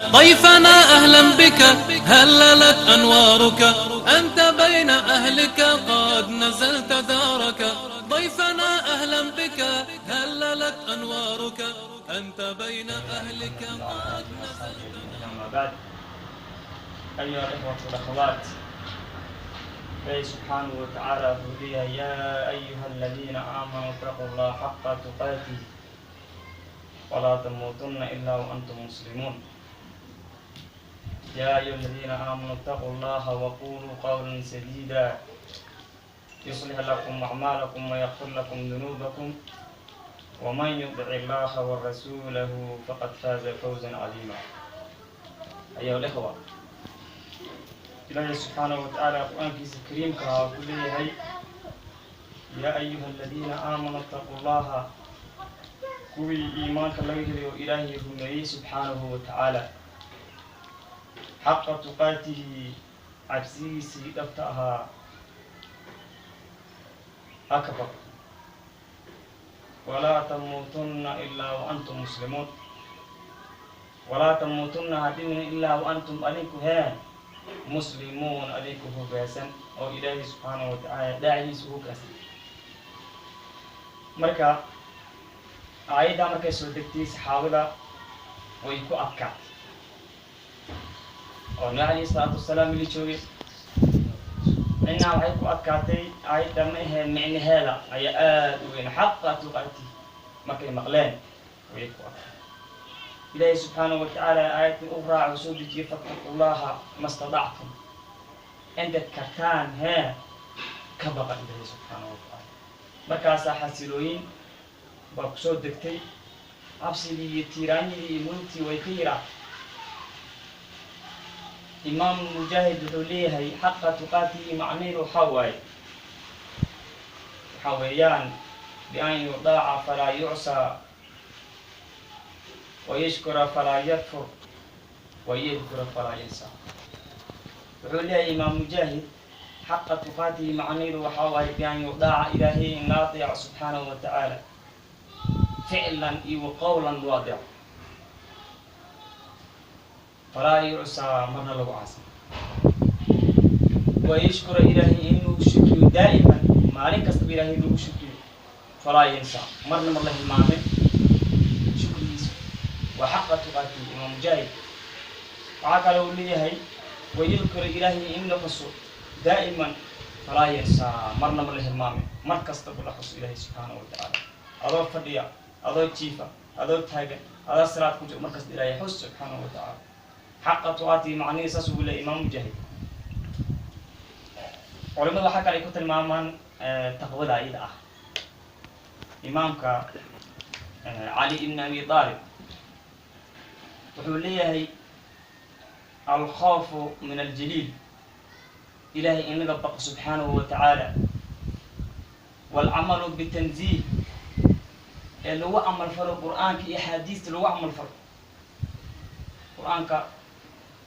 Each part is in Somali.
ضيفنا أهلا بك، هللت أنوارك، أنت بين أهلك قد نزلت دارك. ضيفنا أهلا بك، هللت أنوارك، أنت بين أهلك قد نزلت. أما بعد، أيها الإخوة والأخوات، إلهي سبحانه وتعالى wuxuu leeyahay: يا أيها الذين آمنوا اتقوا الله حق تقاته ولا تموتن إلا وأنتم مسلمون. يا أيها الذين آمنوا اتقوا الله وقولوا قولا سديدا يصلح لكم أعمالكم ويغفر لكم ذنوبكم، ومن يطع الله ورسوله فقد فاز فوزا عظيما. أيها الإخوة، Ilaahay subxaanahu watacaala Qur-aankiisa kariimka ah ku leeyahay: يا أيها الذين آمنوا اتقوا الله, kuwii iimaanka laga helay oo Ilaahay rumeeyey subxaanahu wa tacaala, حق تقاته, cabsigiisii dhabta ahaa akbar, ولا تموتن إلا وأنتم مسلمون. ولا تموتن, hadinin, إلا وأنتم, adinku hee, مسلمون, adinku hogaasan oo Ilaahay subxaanahu watacaala dhaacidiisa u hoggaansan. Marka aayaddaa markay soo degtay, saxaabada way ku adkaatay oo Nabi calayhi salaatu wasalaam ili joogay inaa waxay ku adkaatay aayadda. Ma ahee, micnaheeda ayaa aada u weyn. حق تقاته markay maqleen way ku adkaatay. Ilaahay subxaanahu watacaala aayadii u raaco soo dejiyey: فاتقوا الله ما استطعتم, intaad kartaan hee ka baqa Ilaahay subxaanahu watacaala. Markaasaa xasilooyin baa kusoo degtay, cabsigii iyo tiiraanyadii iyo murugtii way ka yiraatay. Imaam Mujaahid wuxuu leeyahay: حق تقاته macnaheedu waxaa waaye, waxaa weeyaan بأن يطاع فلا يعصى ويشكر فلا يكفر ويذكر فلا ينسى. Wuxuu leeyahay Imaam Mujaahid: حق تقاته macnaheedu waxaa waaye بأن يطاع, Ilaahay in la adeeco subxaanahu wa tacaala, ficlan iyo qowlan loo adeeco, فلا يعصى, marna lagu caasa, ويشكر, Ilaahay inuu shukriyo, دائما, maalin kastaba Ilaahay lagu shukriyo, فلا ينسى, marna mar la hilmaamay shukrigiisa. Waa حق تقاته Imaam Mujaahid. Waxaa kale uu leeyahay: ويذكر, Ilaahay in la xuso, دائما فلا ينسى, marna mar la hilmaamay, mar kastaba la xuso Ilaahay subxaanahu wa tacaala, adoo fadhiya, adoo jiifa, adoo taagan, adoo salaad ku jiro, mar kasta Ilaahay xus subxaanahu wa tacaala. حق تقاته macnihii saas ugu leeyahy Imaam Mujaahid. Culimada waxaa kale ay ku tilmaamaan taqwada ayada ah. Imaamka Cali ibn Abi Aalib wuxuu leeyahay: الخوف من الجليل, Ilahay in laga baqo subxaanahu wa tacaala, والعمل بتنزيله, ee lagu camal falo Qur'aanka iyo axaadiista, lagu camal falo Qur-aanka,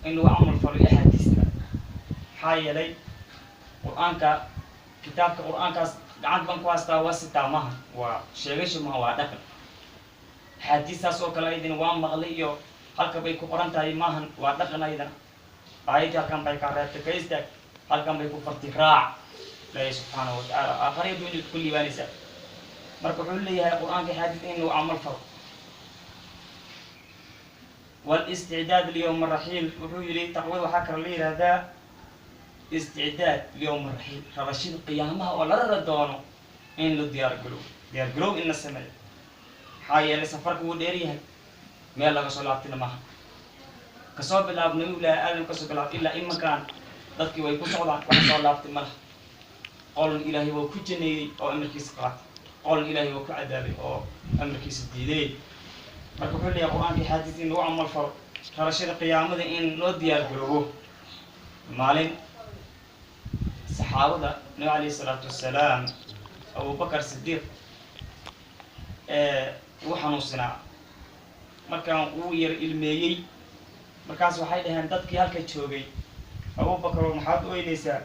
in lagu camal falo iyo axaadiista. Maxaa yeelay Qur-aanka, kitaabka Qur-aankaas gacanta baan ku haystaa, waa sitaa maha, waa sheegasho maha, waa dhaqan. Axaadiistaas oo kale aydina waa maqlay iyo halka bay ku qoran tahay maahan, waa dhaqan aydana. Aayaddii halkan bay kaa reebtay, ka istaag, halkan bay ku farti, raac. Ilaahay subxaanahu watacaala aakhariya dunya ku liibaanaysaa. Marka wuxuu leeyahay Qur-aanka, axaadiis in lagu camal falo, والاستعداد ليوم الرحيل. Wuxuu yidhi taqwada waxaa kale la yihahdaa استعداد ليوم الرحيل, rarashida qiyaamaha oo la rara doono in la diyaar garow, diyaar garow in la sameeyo. Maxaa yeelay safarka wuu dheer yahay, meel laga soo laabtina maaha. Kasoo bilaab Nabiyullaahi Aadam, kasoo bilaab ilaa imankaan dadkii way ku socdaan, wax soo laabtay ma laha. Qolon Ilaahay waa ku janeeyey oo amarkiisa qaatay, qolon Ilaahay waa ku cadaabay oo amarkiisa diiday. Marka wuxuu leeyahay Qur-aanka, axaadiis in lagu camal falo, rarashada qiyaamada in loo diyaar garoobo. Maalin saxaabada Nabi calayhi salaatu wasalaam, Abubakar Sidiiq wuu xanuunsanaa. Markaan uu yar ilmeeyey, markaas waxay dhaheen dadkii halka joogay: "Abubakar, maxaad u oynaysaa?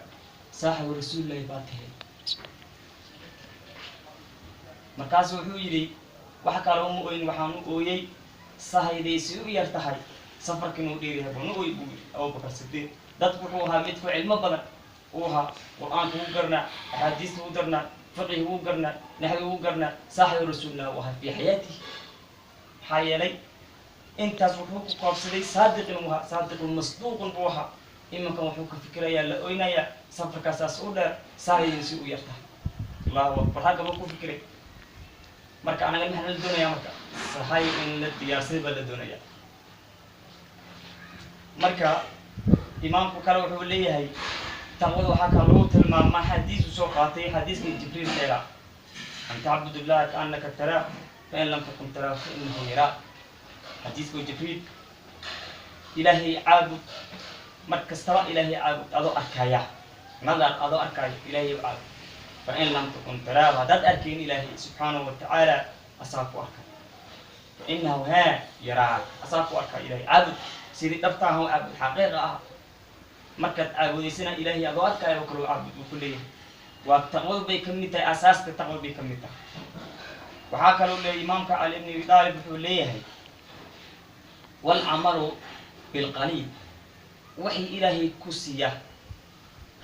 Saaxibu Rasuulillahi baa tahay." Markaasu wuxuu yidhi: "Wax kale uma oyn, waxaan u ooyey sahayday si u yar tahay Safarka inuu dheeryahay buu na oy buu yidhi Abubakar Sidiiq. Dadku wuxuu ahaa mid ku cilmo badan uu ahaa, Qur-aanka wuu garnaa, axaadiista wuu garnaa, fiqhi wuu garnaa, naxwi wuu garnaa, saaxibu rasuulillah uu ahaa fii xayaatihi. Maxaa yeelay intaas wuxuu ku koobsaday saadiqin uu ahaa, saadiqun masduuqun buu ahaa. Iminkan wuxuu ka fikirayaa, la oynayaa, safarkaasaas u dheer, saahidin si u yartahay. Allahu akbar, halka buu ku fikiray. Marka anaga maxaa la doonayaa? Marka sahay in la diyaarsaday baa la doonayaa. Marka imaamku kale wuxuu leeyahay taqwada waxaa kale lagu tilmaamaa xadiis uu soo qaatay, xadiiskii Jibriil dheeraa: an tacbud illaha kaannaka taraa, fain lam takun taraa fa inahu yaraa. Xadiiska Jibriil, Ilaahay caabud mar kastaba, Ilaahay caabud adoo arkaya, nadar adoo arkaayo Ilaahay caabud. Fain lam takun taraahu, haddaad arkayn Ilaahay subxaanahu watacaala asaa ku arkay, fa inahu haa yaraak, asaa ku arkaa. Ilaahay caabud sidii dhabta ah oo caabud xaqiiqa ah. Markaad caabudaysana Ilaahay adoo arkaayo oo kaloo caabud uu ku leeyahay. Waa taqwadu bay ka mid tahay, asaaska taqwad bay ka mid tahay. Waxaa kaloo leeyahy imaamka Cali ibn Abi Aalib, wuxuu leeyahay: walcamalu bilqaliil. Waxay Ilaahay ku siiya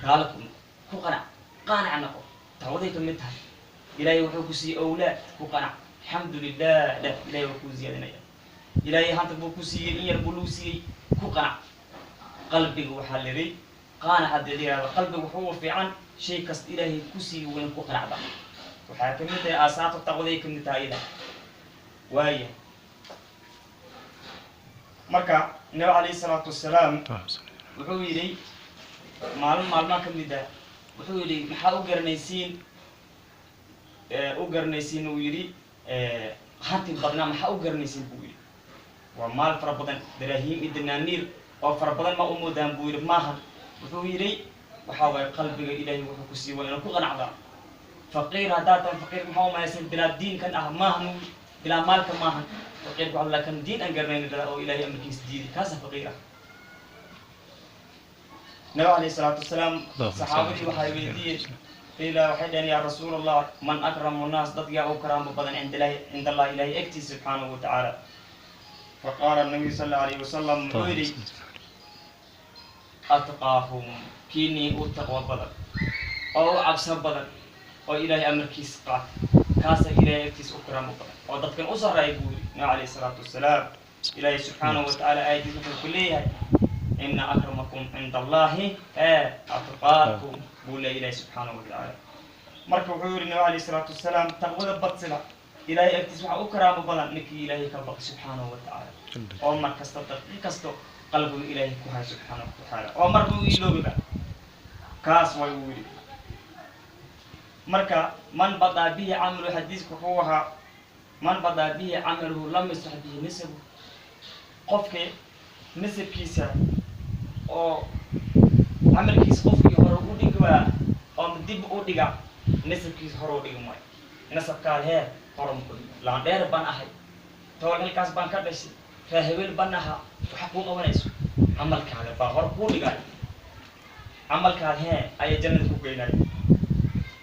raali ku noqo, ku qanac, qaanac noqo, taqwaday ka mid tahay. Ilaahay wuxuu ku siiyey awlaad, ku qanac, alxamdu lilah leh, Ilahay waa kuu ziyaadinaya. Ilaahay hanta buu ku siiyey, in yar buu lagu siiyey, ku qanac. Qalbiga waxaa lihi qaanac haddii la yihahdo, qalbiga wuxuu fiican shay kasta Ilaahay ku siiyey wayna ku qanacda. Waxaa ka mid tahay aasaarta taqwaday ka mid tahay iyada waaya. Marka Nabi calayhi salaatu wasalaam wuxuu yidhi maalin maalmaha ka mid ah, wuxuu yidhi: maxaa u garanaysiin, u garanaysiin? Uu yidhi hanti badnaa maxaa u garanaysiin buu yidhi. Waa maal fara badan, daraahiim iyo danaaniir oo fara badan ma u moodaan buu yidhi. Maahan, wuxuu yidhi, waxaa waaye qalbiga Ilaahay wuxuu ku sii waa inuu ku qanacdaa. Faqiir haddaad tahay, faqiir maxaa umalaysan? Bilaa diinkan ah maahan, bilaa maalka maahan. Faqiirka waxa la kan diin aan garanayn oo Ilaahay amarkiisa diiday, kaasa faqiir ah. Nabi calayhi salaatu wasalaam saxaabadii waxay weydiiyeen, qiila, waxay dhaheen: yaa rasuul Allah, man akramu nnaas, dad yaa u karaamo badan cinda ilahi, cinda Allah, Ilahay agtiisa subxaanahu watacaala? Faqaala nabiyu sal alla alayhi wasalam, wuxuu yidhi: atqaahum, kiinii u taqwo badan oo u cabso badan oo Ilaahay amarkiisa qaata, kaasa Ilaahay agtiisa u karaamo badan oo dadkan u sarreeya buu yidhi nabi calayhi salaatu wasalaam. Ilaahay subxaanahu watacaala aayadiis wuxuu ku leeyahay: ina akramakum cinda Allahi atqaakum, buu leeyahy Ilahi subxaanahu watacaala. Marka wuxuu yihi nabi calayhi salaatu wasalaam: taqwada badsida, Ilaahay agtiis waxaa u karaamo badan ninkii Ilaahay ka baqay subxaanahu watacaala, oo mar kasta, daqiiq kasto qalbigu Ilaahay ku hay subxaanahu watacaala, oo marba u iloobiba, kaas way uu yidhi. Marka man badaa bihi camalu, xadiisku wuxuu ahaa: man badaa bihi camaluhu lam yusrax bihi nasabu. Qofkii nasabkiisa oo camalkiisa qofkii hore u dhigi waa oo dib u dhiga, nasabkiisa hore u dhigi maayo. Nasabkaad hee hore ma ku dhigo. Laandheer baan ahay, tool halkaas baan ka dhashay, raahebel baan ahaa, waxa kuu qabanayso camalkaada baa hore kuu dhigayo. Camalkaad hee ayaa jannada ku geynaya.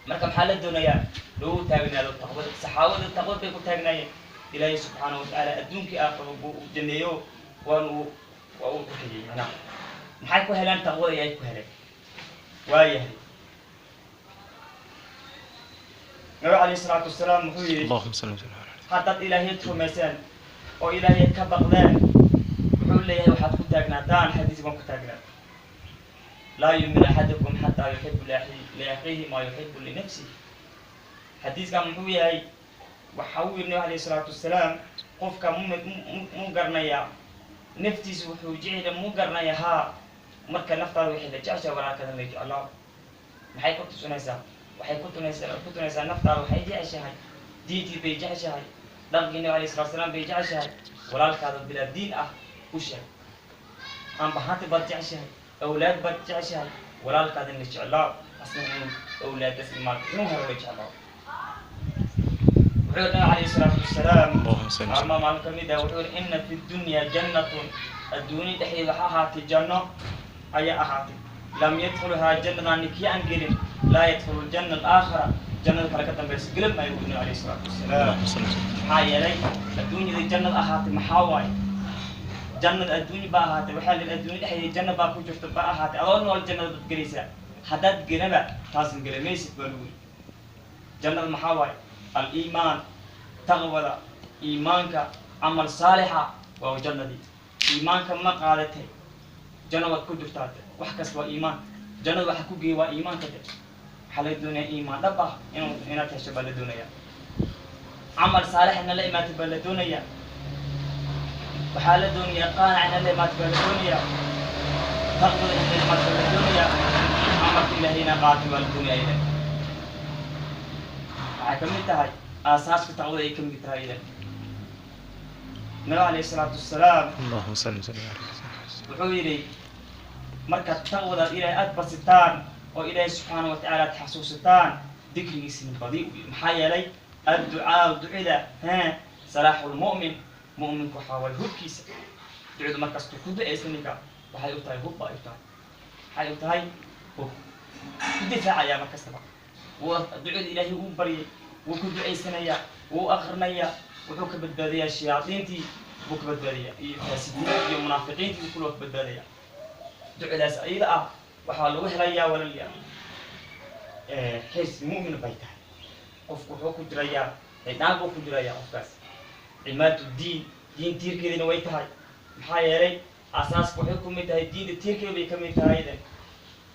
Marka maxaa la doonayaa? Lagu taagnaado taqwada. Saxaabada taqwad bay ku taagnaayeen. Ilaahay subxaanahu watacaala adduunkii aakhiro buu u janneeyo, waana uu waa uu qurxiyey. Macnaha maxay ku heleen? Taqwada ayay ku heleen. Waayahay, Nabi calayhi salaatu wasalaam wuxuu yidhi: اللهم صل وسلم على haddaad Ilaahay rumayseen oo Ilaahay ka baqdeen, wuxuu leeyahay waxaad ku taagnaataan xadiis baan ku taagnaa: laa yumin axadukum xataa yuxibu liakhiihi maa yuxibu linafsihi. Xadiiskan muxuu yahay? Waxa uu yidhi nabi alayhi salaatu wasalaam: qofka mu garanayaa naftiisa wuxuu jecel? Mu garanaya haa? Marka naftaada waxay la jeceshahay walaalkadan la jeclaa. Maxay ku tusinaysaa? Waxay ku tunaysaa naftaada waxay jeceshahay diintii bay jeceshahay, dhaqankii nabi alayhi salatu salaam bay jeceshahay. Walaalkaada bilaa diin ah u sheeg. Amba hanti baad jeceshahay, awlaad baad jeceshahay, walaalkaadana la jeclaa, asna inuu awlaadaas maalka inuu helo la jeclaa. Wuxuu yidhi nabi calayhi salaatu wasalaam اللهم صل وسلم maalma maalin ka mid ah, wuxuu yidhi: ina fi dunya jannatun, adduunya dhexdeeda waxa ahaatay janno ayaa ahaatay, lam yadkhuluhaa, jannadan ninkii aan gelin, laa yadkhulu ljanna alaakhira, jannada kale ka dambaysa gelin maayo, buu nabi alayhi salaatu wasalaam. اللهم صل وسلم Maxaa yeelay adduunyada jannada ahaatay maxaa waaye? Jannada adduunya baa ahaatay, waxaa la adduunya dhexdeeda janna baa ku jirta baa ahaatay, adoo nool jannada baad gelaysaa. Haddaad gelaba taasna gelamaysid baa lagu yidhi. Jannada maxaa waaye? Al-iimaan, taqwada, iimaanka, camal saalixa waa jannadii. Iimaanka ma qaadatay, janna waad ku jirtaa. Wax kasta waa iimaan. Jannada waxa ku geeya waa iimaanka. De waxaa laga doonayaa iimaan dhab ah inuu inaad hesho baa la doonayaa. Camal saalix ina la imaatay baa la doonayaa. Waxaa la doonayaa qaanac ina la imaatay baa la doonayaa. Taqwada ina la imaatay baa la doonayaa. Camalka Ilaahay ina qaatay baa la doonayaa. Idan waxay ka mid tahay aasaaska taqwada ay ka mid tahay. Idan Nabi calayhi salaatu wasalaam اللهم صل وسلم عليه. wuxuu yidhi, markaad taqwada Ilaahay aada basitaan oo Ilaahay subxaana wa tacaala aad xasuusataan, dikrigiisina badi u yidhi. Maxaa yeelay adducaa, ducida hee, salaaxu lmu'min, mu'minku waxaa waay hubkiisa. Ducadu markastuu ku ducaysa ninka waxay u tahay hub ba u tahay, waxay u tahay hub ku difaacayaa. Mar kastaba wuu ducada Ilaahay uu baryay, wuu ku ducaysanayaa, wuu akrinayaa, wuxuu ka badbaadayaa shayaadiintii buu ka badbaadayaa, iyo faasidiintii iyo munaafiqiintii buu kuloo ka badbaadayaa. Ducadaas ayada ah waxaa lagu helayaa, walaalayaal, xirs mu'min bay tahay. Qofku wuxuu ku jirayaa shaydaan buu ku jirayaa qofkaas. Cimaadu diin, diin tiirkeedina way tahay. Maxaa yeelay asaaska waxay ku mid tahay diinta tiirkeeda bay ka mid tahay.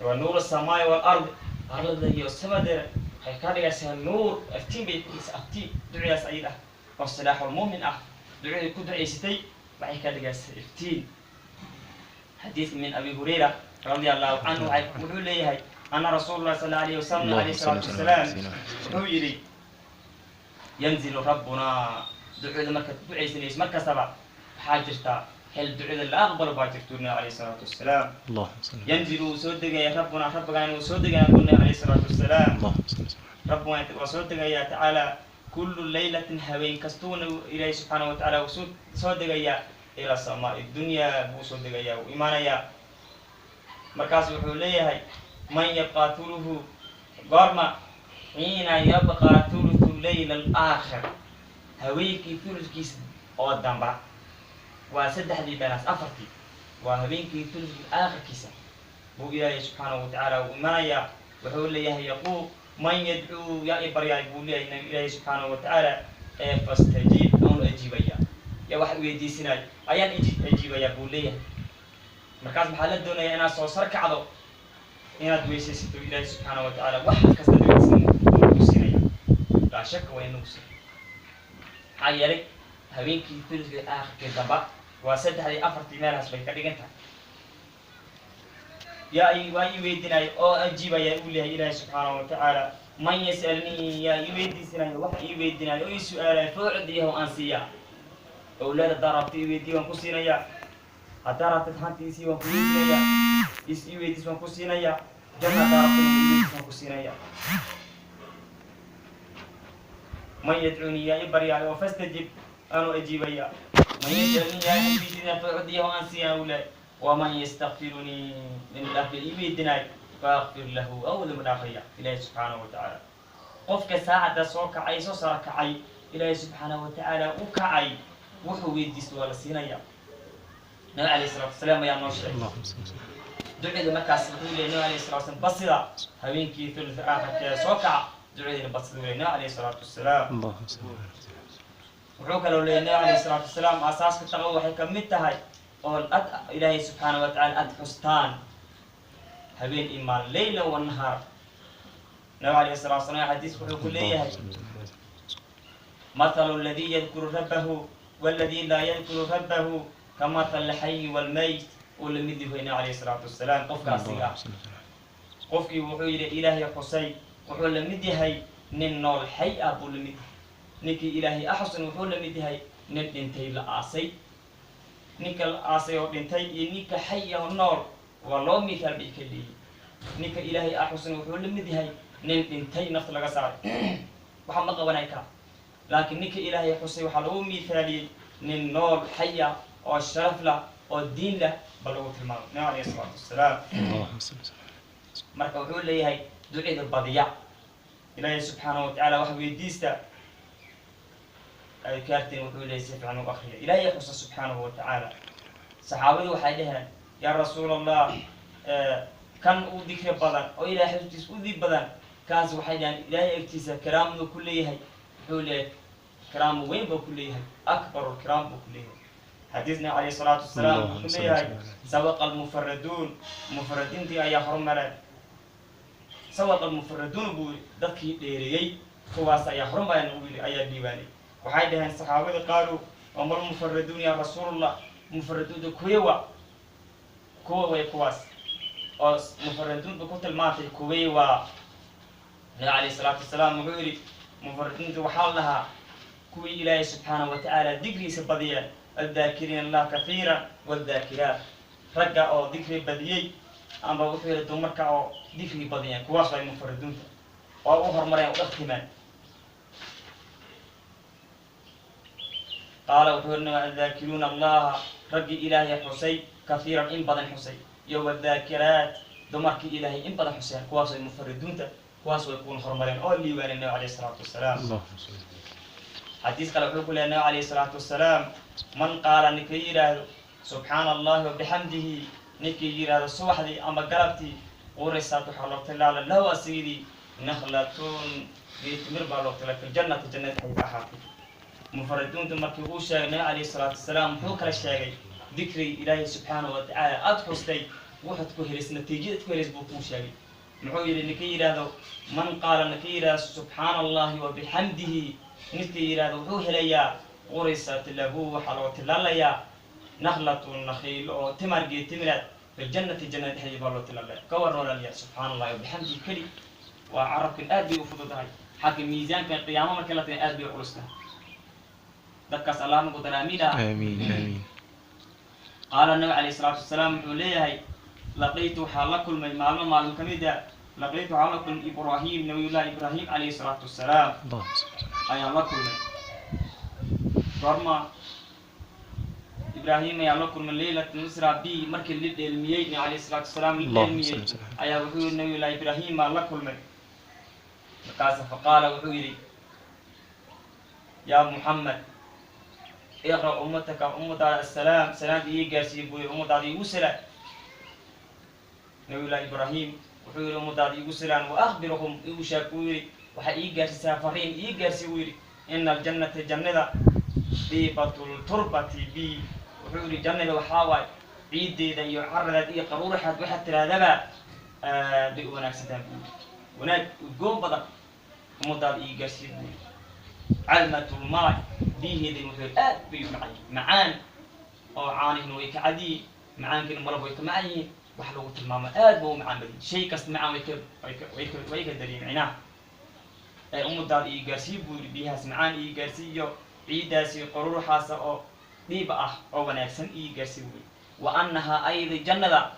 Waa nuur asamaai walard, arlada iyo samadeeda waxay ka dhigaysaa nuur, aftiin bay ku dhigaysaa, aftiin. Ducadaas ayada ah oo silaaxulmu'min ah, ducadii ku ducaysatay waxay ka dhigaysaa iftiin. Xadiis min Abi Hurayra radia Allahu canhu wuxuu leeyahay ana rasuul lah sal alayhi wasalam alayhi salaatu wasalaam wuxuu yidhi: yanzilu rabbuna. Ducada markaad ducaysanayso mar kastaba waxaa jirtaa xil ducada la aqbalo baa jirta, nabi alayhi salaatu wasalaam. اللهم صل. Yanzilu, wuu soo degaya, rabbuna, rabbigaan wuu soo degaya bu nabi alayhi salaatu wasalaam. اللهم صل. Rabbuna waa soo degayaa tacaala kullu laylatin, habeen kastuuna Ilaahay subxaana wa tacaala wuu soo degayaa. Ilaa samaai dunyaa buu soo degayaa, wuu imaanayaa. Markaas wuxuu leeyahay: man yabqaa thuluthu, goorma? Xiina yabqaa thuluthu layla alaakhir, haweenkii thuludkiisa oo damba, waa saddexdii meelaas afartii, waa habeenkii thuludkii aakhirkiisa buu Ilaahay subxaanahu watacaala uu imanayaa. Wuxuu leeyahay: yaquul man yadcuu, yaa i baryaay buu leeyahay Ilaahay subxaanahu watacaala, ee fastajiib, aanu ajiibaya. Yaa wax weydiisinayo ayaan ajiibaya buu leeyahay. Markaas maxaa la doonayaa? Inaad soo sar kacdo, inaad weysaysato. Ilaahay subxaanahu watacaala wax kasta weydiisan ku siinaya, laa shaka waa inagu siinaya. Maxaa yeelay habeenkii thuludkii aakhirkii damba waa saddexdii afartii meelahaas bay ka dhigan tahay. Yaa waa ii weydinayo oo ajiibaya uu leeyahay Ilaahay subxaanahu watacaala. Man yasalnii, yaa ii weydiisanayo, wax ii weydinayo oo ii su-aalayo, faucdiyahu, aan siiyaa. Owlaad haddaa rabto ii weydiiya, waan ku siinayaa. Haddaa rabtid hantiisii, waan ku weydiinayaa. Is ii weydiis, waan ku siinayaa. Janna haddaa rabtid ii weydiis, waan ku siinayaa. Man yadcuunii, yaa i baryaayo oo fastajib, aanu ajiibaya. Man yasalnii, yaa i weydiinaya, faucdiyahu, aan siiyaa uu leeyahay. Waman yastakfirunii, dembi dhaaf ii weydinaay, faakfir lahu, aw dembi dhaafaya Ilaahi subxaanahu watacaala. Qofka saacadda soo kacay, soo sara kacay, Ilaahay subxaanahu watacaala u kacay, wuxuu weydiisto waa la siinaya. Nabi alayhi salatu wasalaam ayaa noo sheegay. اللهم صل. Ducada markaas wuxuu leeyay nabi alayhi salatu wasalaam: basida habeenkii thuluth aakhirkeeda soo kaca, ducadiina basida uu leeyay nabi alayhi salaatu wasalaam. اللهم صل. Wuxuu kaloo leeyay nabi alayhi salaatu wasalaam: aasaaska taqwa waxay ka mid tahay oo ad Ilaahay subxaana wa tacaala aad xustaan habeen iyo maalin, leyla wa nahaar. Nabi alayhi salatu wasalaam xadiis wuxuu ku leeyahay: mathalu alladii yadkuru rabbahu walladii laa yadkuru rabbahu kamathal alxayi walmayt, uu la mid yahay nabi alayhi salaatu wasalaam. Qofka asiga ah, qofkii wuxuu yidhi Ilaahay xusay, wuxuu la mid yahay nin nool xay ah buu la mid yahay. Ninkii Ilaahay axusan wuxuu la mid yahay nin dhintay, la aasay. Ninka la aasay oo dhintay iyo ninka xay ah oo nool waa loo mithaal bay ka leeyihin. Ninka Ilaahay axusan wuxuu la mid yahay nin dhintay, nafta laga saaray, waxa ma qabanay kara. Laakiin ninka Ilaahay xusay waxaa lagu mithaaliyey nin nool xaya oo sharaf lah oo diin leh ba lagu tilmaamay nabi alayhi salaatu wasalaam. اللهم صل. Marka wuxuu leeyahay ducida badiya, Ilaahay subxaanahu watacaala wax weydiista, adkaartiin wuxuu leeyahay si fiican u akriya, Ilaahay xusa subxaanahu watacaala. Saxaabadu waxay dhaheen, yaa rasuul Allah, kan u dikri badan oo Ilaahay xusdiis u dib badan, kaas waxay dhaheen Ilaahay agtiisa karaamadu ku leeyahay. Wuxuu leeyahay karaamo weyn buu ku leeyahay, akbaru kiraam buu ku leeyahay. Xadiisna calayhi salaatu wasalaam wuxuu ku leeyahay sabaqa almufaraduun, mufaradiintii ayaa horumareen. Sabaqa almufaraduun buu yidhi, dadkii dheereeyey kuwaas ayaa horumareen uu yidhi, ayaa diiwaanay. Waxay dhaheen saxaabada qaalu, wama almufaraduun yaa rasuulallah? Mufaraduunta kuwe wa kuwa way kuwaas oo mufaraduunta ku tilmaantay kuwey waa? Nabi calayhi salaatu wasalaam wuxuu yidhi, mufaraduunta waxaa la dhahaa kuwii Ilaahay subxaanahu wa tacaala dikriisa badiyeen, addaakiriina allah kathiira waaldaakiraat, ragga oo dikri badiyey amba wuxuu yidhi dumarka oo dikri badiyeen, kuwaas way mufaraduunta oo u horumareen u dhakhtimeen. Qaala wuxuu yidhi nabi, addaakiruuna allaha, raggii Ilaahay xusay, kathiiran in badan xusay, iyo wadaakiraat, dumarkii Ilaahay in badan xuseen, kuwaas way mufariduunta, kuwaas way kuuna horumareen oo liibaaneen nabi calayhi salaatu wasalaam. Xadiis kale wuxuu ku leeyahy nabi calayhi salaatu wasalaam, man qaala, ninkii yidhaahdo subxaana allahi wabixamdihi, ninkii yidhaahdo subaxdii ama galabtii, qurisaat, waxaa loo tilaala lahu asigidii nakhlatun, geed timir baa loo tilaa, fi ljannati, jannada dhexdeeda ahaatay. Mufariduunta markii uu sheegay nabi calayhi salaatu wasalaam, wuxuu kala sheegay dikrigi Ilaahay subxaanahu wa tacaala aada xustay waxaad ku helaysa, natiijadaad ku helays buu kuu sheegay. Muxuu yidhi? Ninkii yidhaahdo, man qaala, ninkii yidhaahdo subxaana allahi wabixamdihi, ninkii yidhaahdo wuxuu helayaa qurisat lahu, waxaa loo tilaalayaa nakhlatun, nakhiil oo timar, geed timiraad, fi ljannati, jannada dhexdeeda baa loo tilaalaya. Ka waran walaaliyaa, subxaana allahi wabixamdihi keli waa carabkan aad bay u fududahay, xagga miisaanka qiyaamo markii la tagay aad bay u culus tahay. Dadkaas Allah nagu daraamiin ah. Aamiin, aamiin. Qaala nabi calayhi salaatu wasalaam wuxuu leeyahay, laqiitu, waxaa la kulmay maalmo maalmo ka mid a, laqiitu, waxaa la kulmay Ibraahim, nabiyullahi Ibraahim calayhi salaatu wasalaam ayaan la kulmay. Goorma Ibraahim ayaa la kulmay? Leylat nusra b, markii la dheelmiyey nabi calayhi salaatu wasalaam la dheelmiyey ayaa wuxuu yihi nabiyullahi Ibraahim baan la kulmay. Markaasa faqaala, wuxuu yidhi, yaa Muxamed, iqra ummataka, ummadaada assalaam, salaamta ii gaarsiiye buu yihi, ummadaada iigu salaan. Nabiyullahi Ibraahim wuxuu yidhi, ummadaada iigu salaan, wa akhbirhum, igu sheeg buu yidhi, waxaa ii gaarsiisaa fariin ii gaarsii buu yidhi, ina aljannata, jannada, diibatulturbati b, wuxuu yidhi jannada waxaa waaye ciiddeeda iyo caradeed iyo qaruuraxaad waxaad tirahdaba aad bay u wanaagsan tahay buu yidhi, wanaag udgoon badan ummadaada ii gaarsiiye buu yidhi. Calmatulmaay, biyiheedin wuxuu yidhi aad bay u macaan yihiin, macaan oo caanihina way ka cadiyiin, macaankina malab way ka macaan yihiin, wax lagu tilmaamo aad ba u macaan badan, shay kasta macaan way ka way ka way ka way ka dariyeen micnaha. Ee ummadaada ii gaarsii buu yidhi, biyahaas macaan ii gaarsiiyo, ciiddaasi qaruuraxaasa oo dhiiba ah oo wanaagsan ii gaarsii buu yidhi. Wa annahaa ayda, jannada,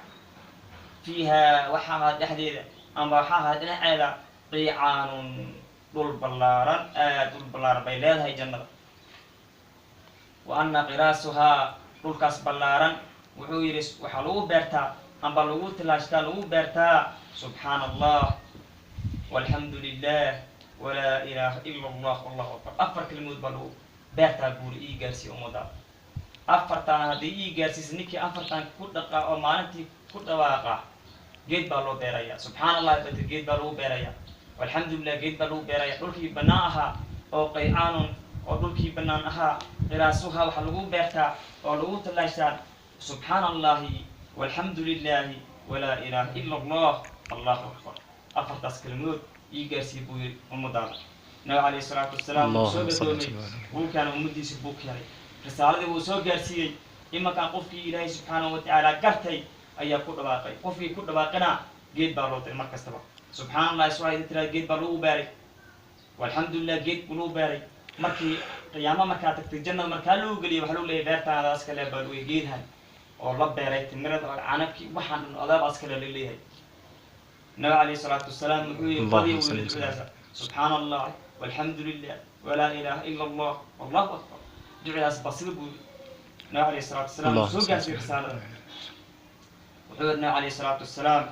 fiiha, waxa ahaa dhexdeeda ama waxaa ahaa dhinaceeda qiicaanun, dhul ballaaran, aad dhul ballaaran bay leedahay jannada. Wa anna qiraasuhaa, dhulkaas ballaaran wuxuu yidhi waxaa lagu beertaa amba lagu tilaashtaa lagu beertaa subxaana allah walxamdu lilah walaa ilaaha ila allah allahu akbar, afar kelimood baa lagu beertaa buuri. Ii gaarsiiya ummadaada afartaan, haddii ii gaarsiisa ninkii afartaan ku dhaqaa oo maalintii ku dhawaaqa, geed baa loo beeraya. Subxaana allahi batir, geed baa lagu beeraya. Alxamdulilah, geed baa lagu beeraya. Dhulkii bannaan ahaa oo qaycaanun oo dhulkii bannaan ahaa, qiraasuha, waxaa lagu beertaa oo lagu tallaashaa subxaana allahi walxamdu lilahi walaa ilaaha ila allah allahu akbar, afartaas kelimood ii gaarsiiya buu yidhi ummadaada. Nabi calayhi salaatu wasalaam wuu soo gadoomay, wuu keenay ummadiisi, buu keenay risaaladii, wuu soo gaarsiiyey. Imankaan qofkii Ilaahay subxaanahu watacaala gartay ayaa ku dhawaaqay, qofkii ku dhawaaqina geed baa loo diray. Mar kastaba subxaana allahi suaa tiraa geed baa lagu beeray, walxamdulilah geed buu lagu beeray. Markii qiyaamo markaa tagtay, jannada markaa lagu geliyay, waxaa lagu leeyahy beertaadaas kale baa lagu geedhan oo la beeray timirada oo canabkii waxaan dhan odaabaas kale la leeyahay. Nabi calayhi salaatu wasalaam wuxuu yihi badiya wuu yidhi ducadaasa, subxaana allah walxamdu lilah walaa ilaaha ila allah allahu akbar, ducadaas basida buu yidhi nabi calayhi salaatu wasalaam. Wuu soo gaarsiiyey risaalada. Wuxuu yidhi nabi calayhi salaatu wasalaam,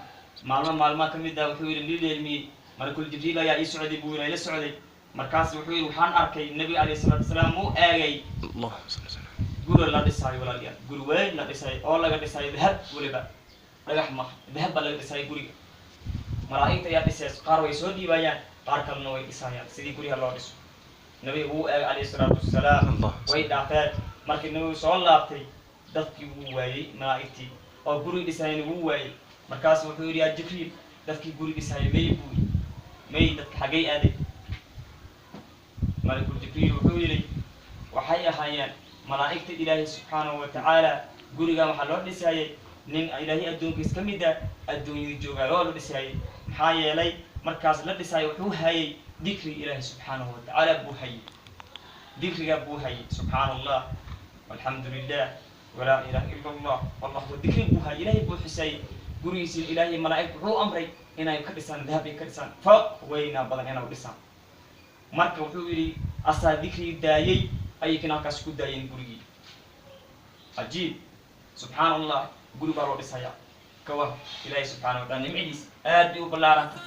maalmo maalmaha ka mid ah wuxuu yidhi lileelmiyey malakul Jibriil ayaa ii socday buu yidhi, ila socday. Markaas wuxuu yidhi waxaan arkay nabiga calayhi salaatu wasalaam wuu eegay. Guri la dhisaayo, walaalayaal, guri weyn la dhisaayo oo laga dhisaayo dahab, weliba dhagax ma, dahab baa laga dhisaayo guriga. Malaa'igta ayaa dhisayso, qaar way soo dhiibayaan, qaar kalena way dhisayaan sidii guryaha loo dhiso. Nabiga wuu eegay calayhi salaatu wasalaam. Allah. Way dhaafeen. Markii nabigu soo laabtay, dadkii wuu waayey, malaa'igtii oo guriga dhisayana wuu waayey. Markaas wuxuu yidhi, yaa Jibriil, dadkii guri dhisayay may? Buu yidhi, may, dadka xaggay aaday? Malikul Jibriil wuxuu yidhi, waxay ahaayeen malaa'igta Ilaahay subxaanahu wa tacaala. Gurigan waxaa loo dhisayay nin Ilaahay addoonkiis ka mid ah, adduunyada joogaa loo la dhisayay. Maxaa yeelay, markaas la dhisayay wuxuu hayay dikri Ilaahay subxaanahu wa tacaala buu hayay, dikrigaa buu hayay, subxaana Allah, alxamdu lilah, walaa ilaha ila Allah, wallahu, dikri buu hayay, Ilaahay buu xusayay. Gurigiisina Ilaahay malaa'ig wuxuu amray inay ka dhisaan dahab, ay ka dhisaan fooq weynaa badan inay dhisaan. Marka wuxuu yidhi, asaa dikrigi daayey, ayakina halkaas ku daayeen gurigii. Cajiib, subxaana Allah, guri baa loo dhisayaa. Kawa Ilaahay subxaana wa taala nimcadiis aad bay u ballaaranta.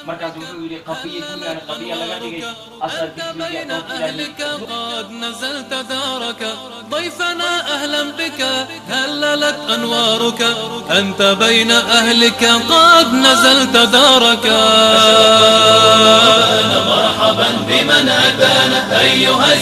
Markaas wuxuu yidhi, qabiya gurigaan qabiya laga dhigay asaa أنت dikrigii بين addoonka Ilaahay. أهلك قد نزلت دارك، ضيفنا أهلا بك، هللت أنوارك، أنت بين أهلك قد نزلت دارك. مرحبا بمن أتانا أيها